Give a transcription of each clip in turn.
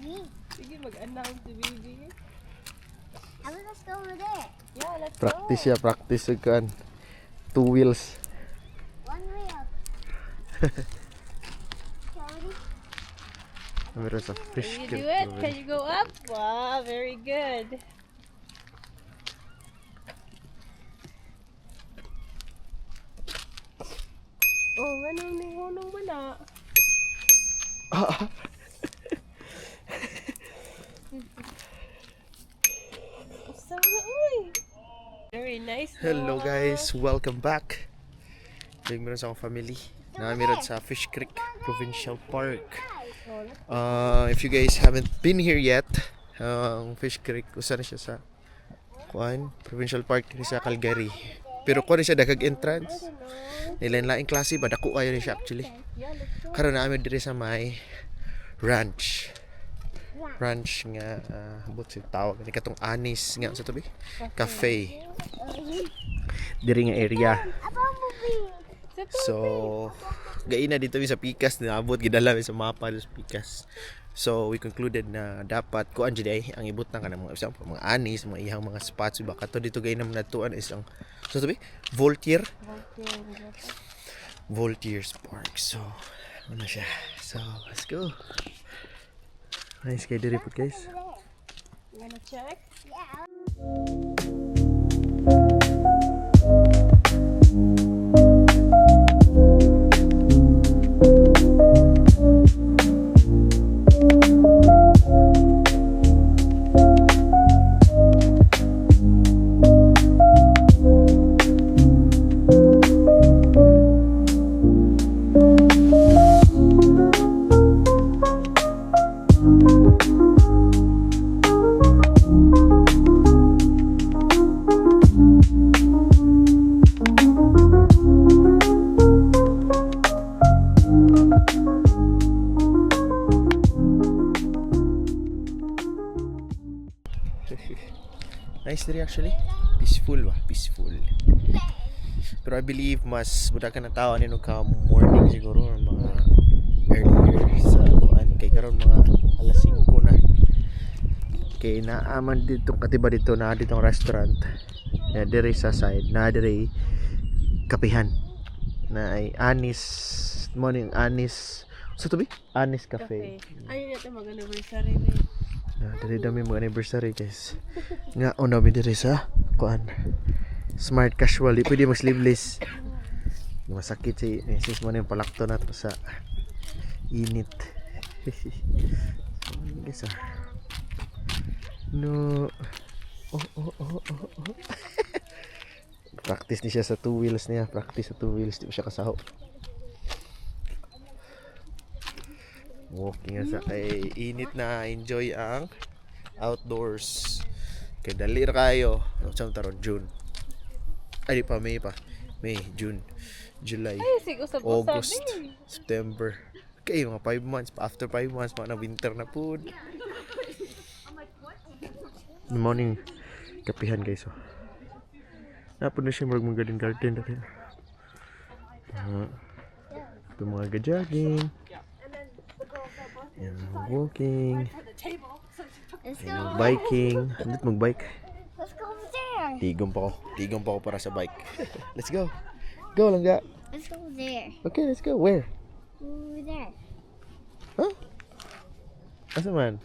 Me. Sige, mag-announce si baby. I want to go over there. Yeah, let's Practice go. siya, practice ug kan. Two wheels. One wheel. Cody, Meron sa fish Can you creek. do it? Can you go up? Wow, very good. Oh, ganun ni hunong mo na. Usa na, uy. Very nice. Hello no? guys, welcome back. Kaya meron sa akong family. Na meron sa Fish Creek Provincial Park. If you guys haven't been here yet, ang Fish Creek usa na siya sa kuan Provincial Park diri sa Calgary. Pero kuan siya dagag entrance. Nilain-laing klase ba dako kayo ni siya actually. Yeah, let's go. Karon na diri sa may ranch. Ranch nga abot si tawag ni katong anis nga sa tabi. Cafe. Diri nga area. a bumblebee. Sa to. So, gaina dito mi sa Pikas, naabot gidala mi sa mapa sa Pikas. So, we concluded na dapat kuan jud ay ang ibutang kanang mga example, mga anis, mga iyang mga spots ba kato dito gaina mo natuan is ang so tabi Voltier Voltiers Park. So, ano siya. So, let's go. Nice kay diri pud guys. You wanna check? Yeah. Nice diri actually. Peaceful ba? Peaceful. Pero I believe mas buda ka ng tao ani ka morning siguro or mga earlier sa kuan kay karon mga alas 5 na. Kay naaman dito katiba dito na ditong restaurant. Na diri sa side na diri kapihan na ay Anis morning Anis sa to be? Anis Cafe. Ayun natin mag-anniversary ni. Na, diri dami mga anniversary guys. Nga una mi diri sa kuan. Smart casual, di pwede mag sleeveless. Masakit si sis mo na yung palakto na to sa init. So, guys ah. No. Oh. Practice ni siya sa two wheels niya. Practice sa two wheels. Di pa siya kasaho. Walking na sa kay init na enjoy ang outdoors. Kay dali ra kayo. Ano sa taron June. Ay di pa May pa. May, June, July, Ay, sige, usab-usab August, eh. September. Okay, mga 5 months. Pa after 5 months, mga na winter na pud. Good morning. Kapihan guys. Oh. Napod na siya murag mga garden garden na rin. Ah, ito mga ga-jogging. Yan, mga walking. Let's Yan, go. mga biking. Hindi mag-bike. Let's go over there. Tigom pa ko. Tigom pa ko para sa bike. Let's go. Go langga. Let's go over there. Okay, let's go. Where? Over there. Huh? Asa man?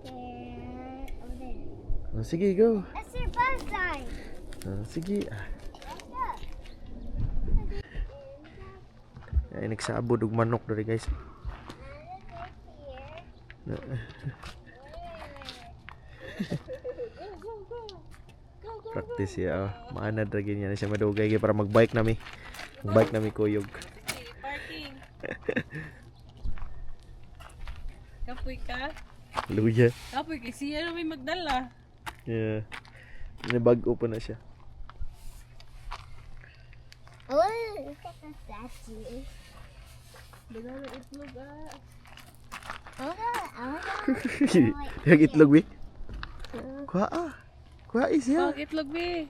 There. Over there. Oh, sige, go. That's your bus sign. Oh, sige. Ah. Let's go. Ay, nagsabod og manok diri guys. Here. Practice siya. Oh. Maanad ra gyud niya na siya madugay gyud para magbike nami. Magbike nami kuyog. Sige, parking. Kapoy ka? Luya. Kapoy kay siya na may magdala. Yeah. Nabag-o pa na siya. I want to look at the statue. Dala na itlog ah. I wanna, Yung itlog bi. Kuha ah. Kuha is Oh, siya. itlog bi.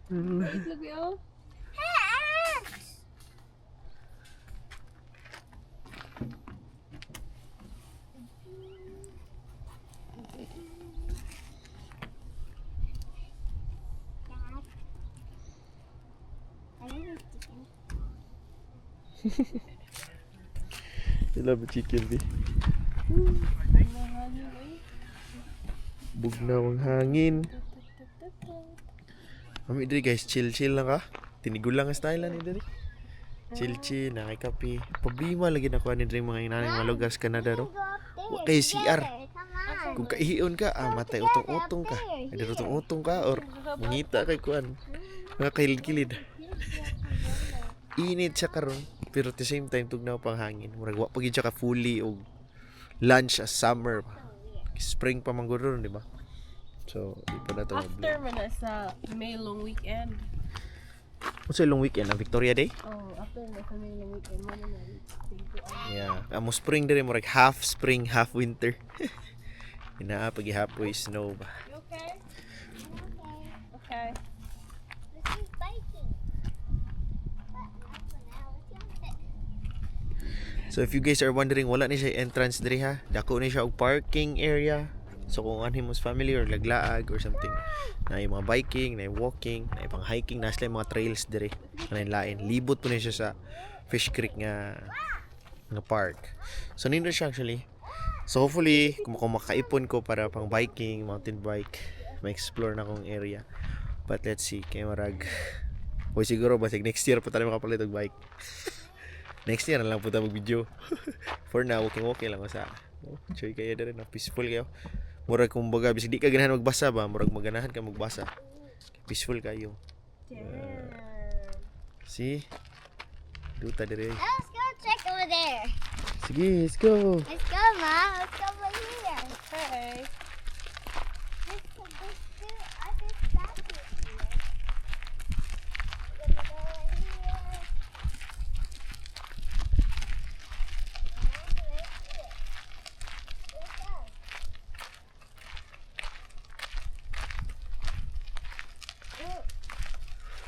Itlog bi oh. Hey, ants! You love chicken, B. Hangin, eh. Bugnaw ang hangin. Kami diri guys, chill chill lang ka. Tinigul lang ang style ni diri. Chill chill, na kay kape. Problema lagi na kuha ni diri mga inanay mga lugar sa Canada ro. Go up there. Wa kay CR. Together. Come on. Kung kaihion ka, matay utong-utong ka. Ay utong-utong ka or mangita kay kuan. Mga kahilid-kilid. Init siya karon, pero at the same time tugnaw pang hangin. Murag wa pa gyud siya ka fully og lunch as summer. Spring pa man gud ron, di ba? So, di pa na to After man na sa May long weekend. Unsa long weekend ang Victoria Day? Oh, after na sa May long weekend mo na na. Thank you. Yeah. Amo spring diri murag half spring, half winter. Inaa pagihapoy snow ba. You okay? Okay. This is biking. But not for now. Let's go sit. So if you guys are wondering, wala ni siya entrance diri ha. Dako ni siya og parking area. So kung anhin mo sa family or laglaag or something, na yung mga biking, na yung walking, na yung pang hiking, na sila yung mga trails diri. Lain lain. Libot po ni siya sa Fish Creek nga nga park. So nindot siya actually. So hopefully, kung makaipon ko para pang biking, mountain bike, ma-explore na kong area. But let's see, kay marag. Hoy siguro basig next year pa tayo makapalit og bike. Next year na lang po tayo mag-video. For now, okay okay lang ako sa. Oh, enjoy kayo diri na peaceful kayo. Murag kumbaga bisag di ka ganahan magbasa ba, murag maganahan ka magbasa. Peaceful kayo. Damn. See? Duta diri. Let's go check over there. Sige, let's go. Let's go, Mom. Let's go over here. Okay. There's two other statues here. We're gonna go over here. And right here. Let's go. Oh,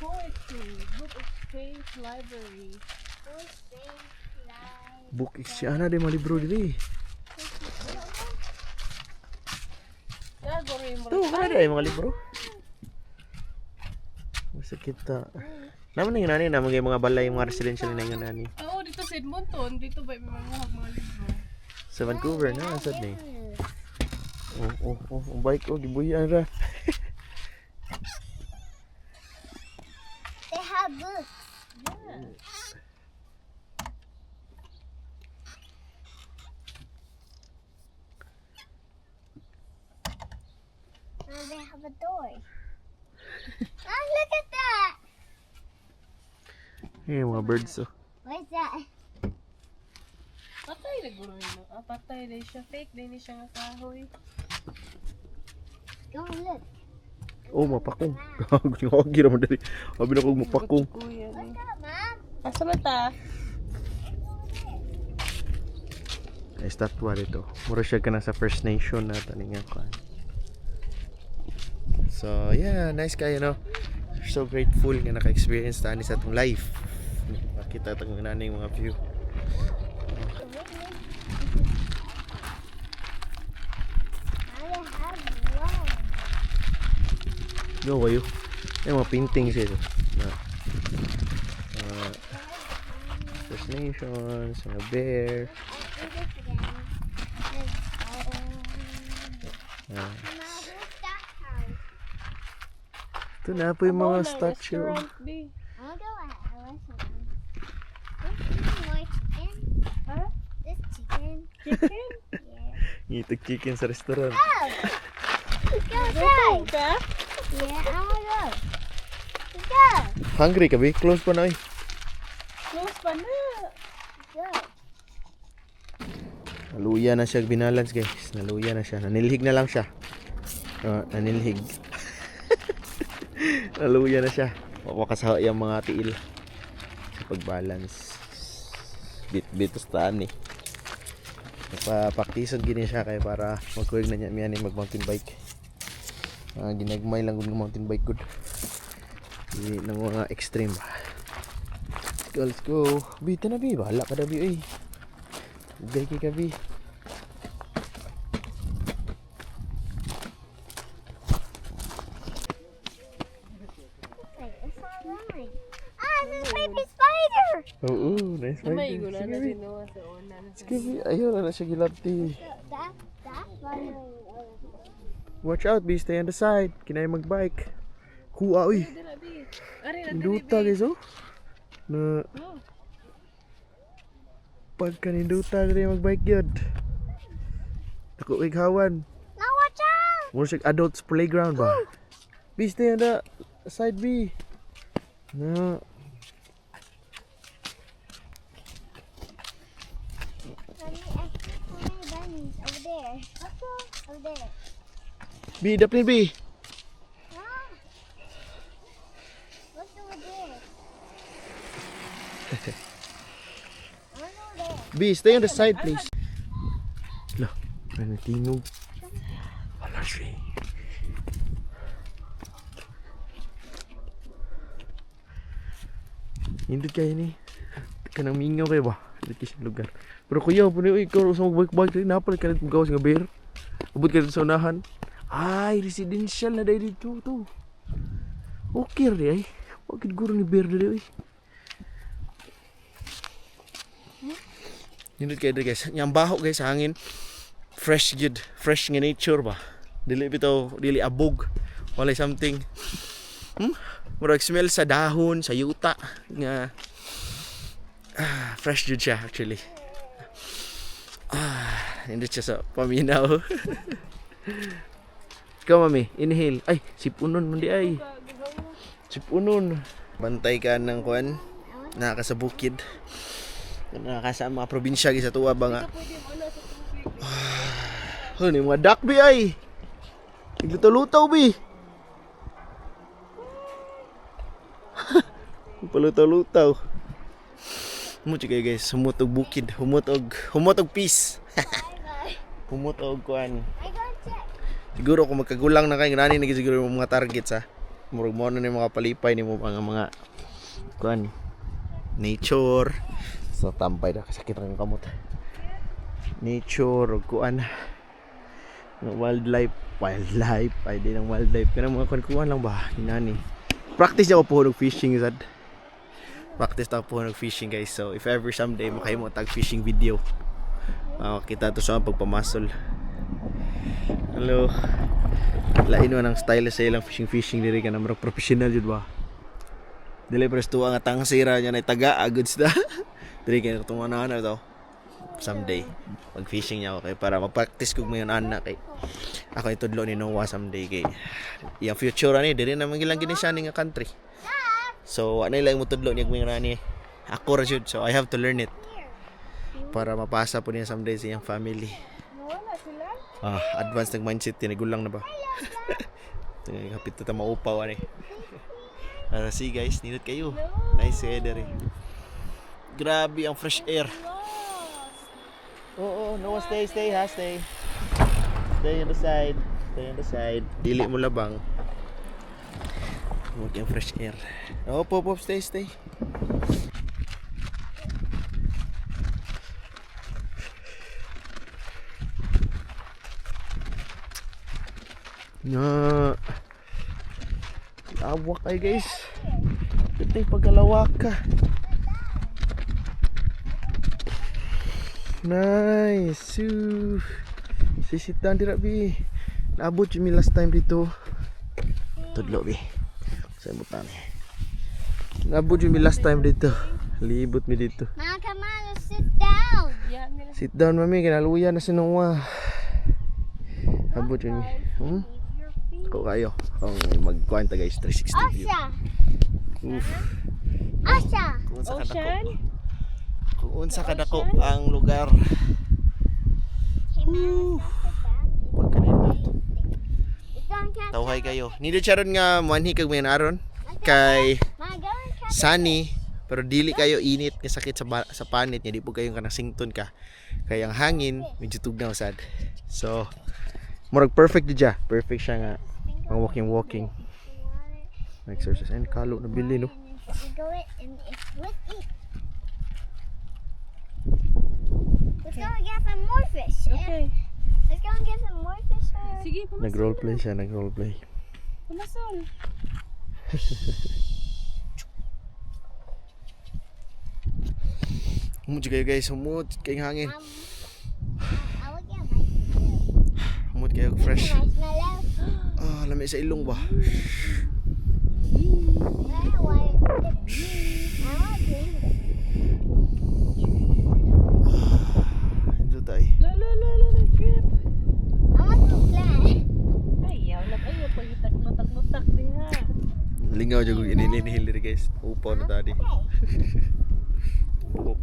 poetry, book exchange library. Book exchange library. Book siya na di mga libro diri. Gagawin mo. Ito, kana di ay mga libro. Basta kita. Naman na yung nani, naman yung mga balay, mga residential na yung nani. Oo, dito sa Edmonton. Dito ba may mga mga libro? Sa Vancouver na, sad ni. Oh, ang bike, oh, gibuyan ra. They have books. Yeah. And they have a door. Oh, look at that. Hey, mga birds, oh. What's that? Patay na guro yun. Ah, patay na siya. Fake din siya nga kahoy. Go look. Oh, mapakong. Gago, ra man diri. Abi na kog mapakong. Kuya What's that, Mom? Asa man ta? Ay, statwa dito. Mura siya ka na sa First Nation na taningan ko. So, yeah, nice kayo, no? So grateful nga naka-experience ta ani sa atong life. Makita atong nanay mga view. I have one. Go kayo. Ay, mga paintings ito. Na, First Nations, mga bear. I do this again. There's Mom, who's that house? Ito na po yung mga Abo na, statue. restaurant, B. I wanna go at a restaurant. This is more chicken. Ha? This chicken. Chicken? Yeah. Ngitog chicken sa restaurant. Oh! Let's go Gutom inside. ka? Yeah, I wanna go. Let's go. Hungry ka, be? Close pa na eh. Close pa na. Let's go. Naluya na siya binalance, guys. Naluya na siya. Nanilhig na lang siya. Nanilhig. Naluya na siya. Mapakasaha yung mga tiil sa pagbalance. Bit-bit taan eh. Nagpa-practice gini siya kay para magkuwig na niya miya ni mag mountain bike. Ginagmay lang gud mountain bike gud. Di ng mga extreme ba. Let's go, let's go. Bi, na bi. Bahala ka na bi, eh. Ugay kay ka bi. Wait, it's not mine. Ah, there's a baby spider! Oo, nice May spider. gula Sige, na Bi. si Noah sa una. Sige, Bi. Ayaw na na siya gilabti. So that one over Watch out, Bi. Stay on the side. Kinay magbike. Kuha, uy. Dira, Bi. Ari na diri, Ninduta, Bi. guys, oh. Na, Oh, pagka ninduta, diri magbike yun. Ako kay kawan. Now watch out! Mura siya adults playground ba? Bi, stay on the side, B. Na, Mommy, I see so many bunnies over there. Over there. B, daplin, B. Ah. What's over there? What's over there? B, stay on the side, please. Lah, may natingog. Wala siya. Nindot kayo ni. Kanang mingaw kayo ba? Nindot kayo sa lugar. Pero kuya, puno uy, ikaw sa magbike-bike rin. Napal ka rin gawas nga beer. Abot ka rin sa unahan. Ay, residential na dahil dito to. Okay rin ay. Bakit guro ni beer dali uy? Nindot kayo diri guys. Yang baho guys sa hangin. Fresh gid, fresh nga nature ba. Dili bitaw, dili abog. Walay something. Murag smell sa dahon, sa yuta nga fresh jud siya actually. Nindot siya sa paminaw. Ikaw mami, inhale. Ay, sipunon man di ay. Sipunon. Bantay ka ng kuan. Naka sa bukid. Naka sa mga probinsya sa tuwa ba nga. pwede mo na sa tubig. Hoy, ni mga duck bi ay. Naglutaw-lutaw bi. Palutaw-lutaw. Humot kayo guys, humot og bukid, humot og peace. Bye bye. Humot og kuan. I go check. Siguro kung magkagulang na kayo, nani na siguro yung mga targets ha. Murag mo na yung mga palipay ni mo mga kuan nature. Sa tampay na kasakit ang kamot. Nature ug kuan. Mga wildlife, wildlife, ay di ng wildlife. Kanang mga kuan kuan lang ba inani. Practice ako po og fishing sad. Practice ako po og fishing guys. So if ever someday makahimo tag fishing video. Kita to sa pagpamasol. Hello. Lain man ang style sa ilang fishing fishing diri ka na murag professional jud ba. Dili pres tuwa nga tangsira niya na taga agad sa. Diri kay tunga na na to. Someday mag fishing niya ako kay para ma-practice kog mayon ana kay ako itudlo ni Noah someday kay iyang future ani diri na man gilang gini siya ni nga country. So ano lang mo tudlo niya mayon ani. Ako ra jud so I have to learn it para mapasa po niya someday sa iyang family. Nawala sila. Advance nag mindset tinagulang na ba? Tingnan kapit ta maupaw ani. Para see guys, nindot kayo. Nice weather eh. Grabe ang fresh air. Oo, no, stay, stay ha, stay. Stay on the side. Stay on the side. Dili mo labang. Huwag yung fresh air. Opo, opo, stay, stay. Na lawak ay guys. Ito yung pagkalawak ka. Nice. Ooh. Sisitan dira bi. Naabot yung mi last time dito. Tudlo bi. Sa butang. Naabot yung mi last time dito. Libot mi dito. Mom, come on, let's sit down. Yeah, nila. Sit down mami, kinaluya na si Noah. Abot yun mi. Ako kayo. Ako magkuhan ta guys, 360 view. Asha. Oof. Asha. Kung unsa ka dako. Ocean? Kung unsa ka dako ang lugar. Hey, Mom, let's sit down. Pagkanindot. Let's go and catch. Tawhay kayo. Nindot siya ron nga manhi kag mayan aron kay Mom, go and catch. sunny pero dili kayo init nga sakit sa sa panit nga di po kayo kanang sington ka. Kay ang hangin medyo tugnaw sad. So murag perfect jud siya. Perfect siya nga ang walking walking. Exercise and kalo na bili no. We go it and it's with eat. Let's go and get some more fish. Okay. Let's go and get some more fish. For Sige, pumasol. Nag role play siya, nag role play. Pumasol. Humot kayo, guys, humot kay hangin. I will get marshmallow. Humot kayo fresh. Marshmallow. Ah, lami sa ilong ba? I want. I want green. Ito tayo. La la la la la grip. I want to fly. Ayaw na kayo pag lutak-lutak diha. Lingaw jud kog ininihil diri, guys. Upaw na tadi. Okay. Buhok.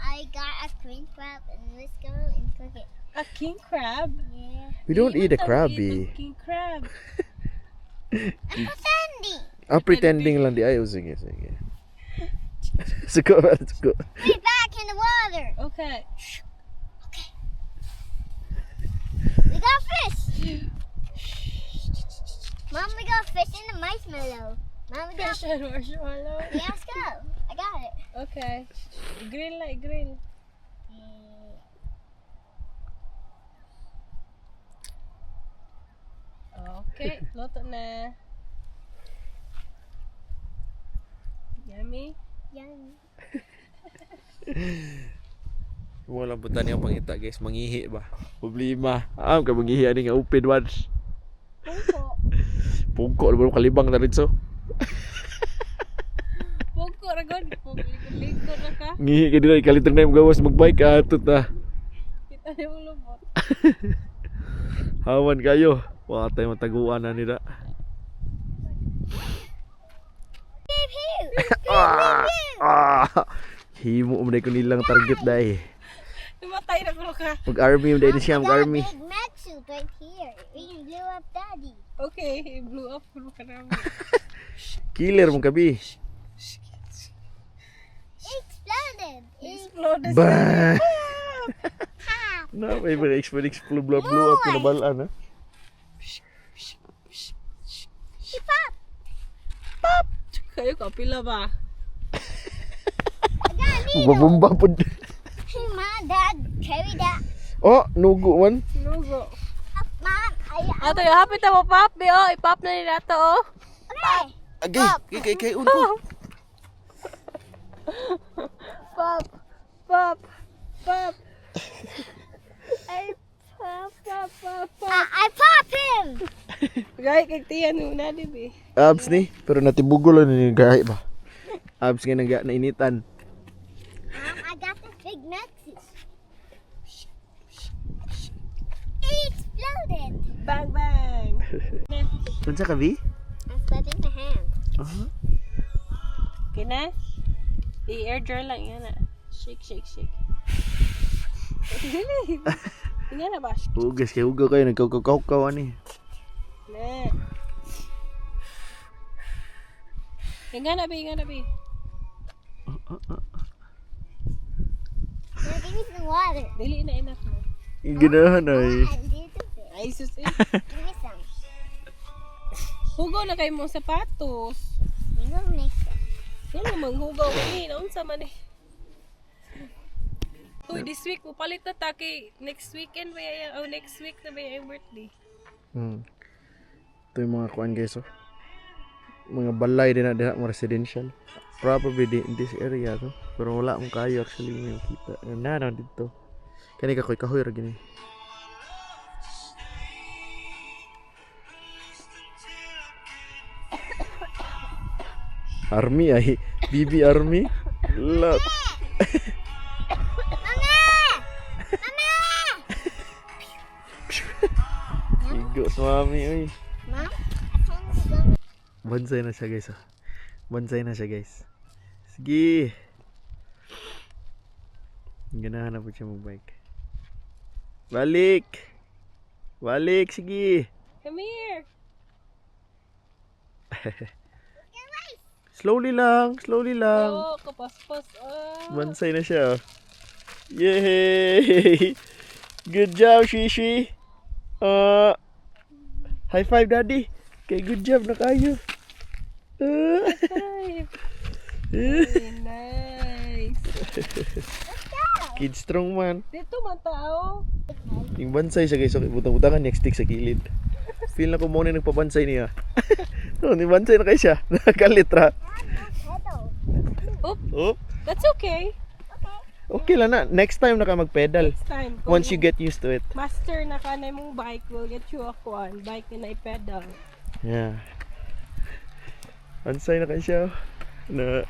I got a queen crab and let's go and cook it. A king crab? Yeah. We don't eat a crab, Eat eh. a king crab. I'm pretending. Ah, pretending lang di ay. Oh, sige, sige. Suko, suko. Be back in the water. Okay. We got fish. Mom, we got fish in the marshmallow. Mom, we got. Fish and marshmallow. Yeah, let's go. I got it. Okay. Grill na, grill. Okay, luto na. Yummy. Yummy. Wala punta niya pangita, guys, mangihi ba. Problema. Ah, ka mangihi ani nga open once. Pungko. Pungko na ba kalibang na rin so. Pungko ra gud. Pungko na ka. Ngihi ka dira ikalitong na yung gawas magbike atot na. Kita ni mo lubot. Hawan kayo. Wala tayo mataguan na nila. Pew pew. Ah! Ah! Himo mo ko nilang target dai. Namatay na kuno ka. Mag-army mo dai siya, We got a mag-army. big mech suit right here. We can blow up Daddy. Okay, i-blew up kuno ka na. Killer mo kabi. It exploded. It Explode. Ba! popped. Na, may mga explode, explode, blow, blow up na balaan, ha? It popped. Kayo ka pila ba? I got a needle. Babumba po. Hey, Mom, Dad, carry that Oh, nugo man. Lugo. up, Mom. I, Ato, hapit na mo pop, be oh, ipop na nila to oh. Okay. Agay, kay kay kay unko. Pop. Pop. Pop. Ay, pop, pop, pop, pop. I pop him. Gay, kay tiyan una, di ba? Abs ni, pero natibugol lang ni gahi ba. Abs nga naga nainitan. Mom, I got this big mech suit. It exploded. Bang, bang. Unsa ka bi? I'm slapping my hand. Uh-huh. Okay na? I-air dry lang yan ah. Shake, shake, shake. Dili. Nga na ba? Hugas kay hugaw kayo nagkaukaw ani. Na. Nga na, bi. Nga na, bi. Now give me some water. Dili na enough na. Ganahan ay. A little bit. Ay, sus eh. Give me some. Hugaw na kayo mong sapatos. We will mix it. Ano manghugaw ni? Naunsa man eh. Uy, this week, upalit na ta kay next weekend ba yung, oh, next week na ba yung birthday? Ito yung mga kuan, guys, oh. Mga balay din na diha mo residential. Probably di, in this area to. Pero wala akong kayo actually may makita. Na na dito. Kani ka koy kahoy ra gini. Army ay BB Army. Lot. Mama! Mama! Igo sa mami oy. Mom, I found the gum. Bonsai na siya, guys, oh. Bonsai na siya, guys. Sige. Ganahan na po siya magbike. Balik! Balik, sige! Come here! Slowly lang, slowly lang. Oh, kapaspas. Ah. Bonsai na siya, oh. Yay! Good job, Shishi! High five, Daddy! Okay, good job na kayo. Five. Very nice. Kid strong man. Dito man tao. Yung bansay siya, guys, okay, butang-butangan niya stick sa kilid. Feel na ko mo na nagpabansay niya. Oh, ni Bansay na kay siya. Nakalit ra. Pedal. Oop, Oh, that's okay. Okay. okay lang na. Next time na ka magpedal. Next time. Kung Once you get used to it. master na ka na imong bike, we'll get you a kuan. Bike na i-pedal. Yeah. Ansay na kay siya. Na.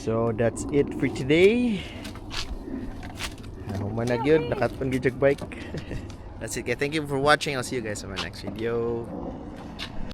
So that's it for today. Ano man na gyud, nakatpon gyud bike. That's it, guys. Thank you for watching. I'll see you guys in my next video.